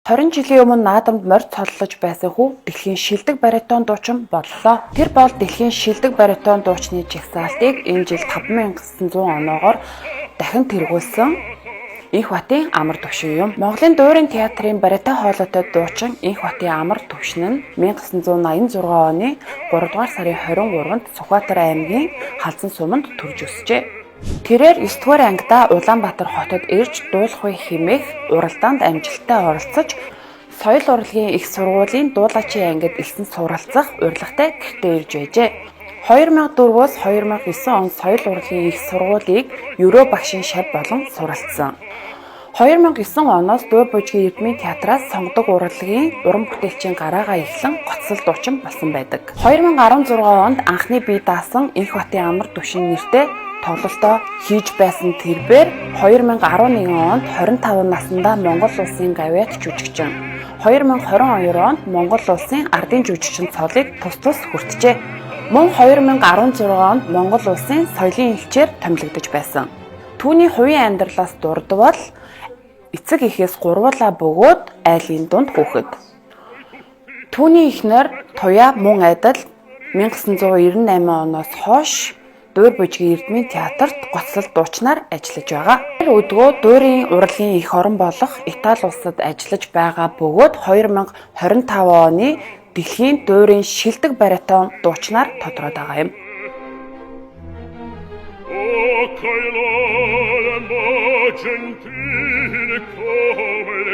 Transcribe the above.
20 жилийн өмнө наадамд морь цоллож байсан хүү дэлхийн шилдэг баритон дуучин боллоо. Тэр бол дэлхийн шилдэг баритон дуучны жагсаалтыг энэ жил 5900 оноогоор дахин тэргүүлсэн Энхбатын Амар Төвшин юм. Монголын дуурийн театрын баритон хоолойтой дуучин Энхбатын Амар Төвшин нь 1986 оны 3 дугаар сарын 23-нд Сүхбаатар аймгийн Халзан суманд төрж өсжээ. Тэрээр 9 дугаар ангидаа Улаанбаатар хотод ирж дуулах вэ хэмээх уралдаанд амжилттай оролцож соёл урлагийн их сургуулийн дуулаачийн ангид элсэн суралцах урилгатай гэртээ ирж байжээ. 2004-өөс 2009 онд соёл урлагийн их сургуулийг Ерөө багшийн шав болон суралцсан. 2009 оноос Дуур бужигын Эрдмийн театраас сонгодог урлагийн уран бүтээлчийн гараагаа эхлэн гоцлол дуучин болсон байдаг. 2016 онд анхны бие даасан Энхбатын Амар Төвшин нэртэй тоглолтоо хийж байсан тэрбээр 2011 онд 25 наснда Монгол улсын гавьяат жүжигчин, 2022 онд Монгол улсын ардын жүжигчин цолыг тус тус хүртжээ. Мөн 2016 онд Монгол улсын соёлын элчээр томилогдож байсан. Түүний хувийн амьдралаас дурдвал эцэг эхээс гурвуулаа бөгөөд айлын дунд хүүхэд. Түүний эхнэр Туяа мөн адил 1998 оноос хойш Дуур бужигын Эрдмийн театрт гоцлол дуучнаар ажиллаж байгаа. Тэр өдгөө дуурийн урлагийн эх орон болох Итали улсад ажиллаж байгаа бөгөөд 2025 оны дэлхийн дуурийн шилдэг баритон дуучнаар тодроод байгаа юм. O gentile come il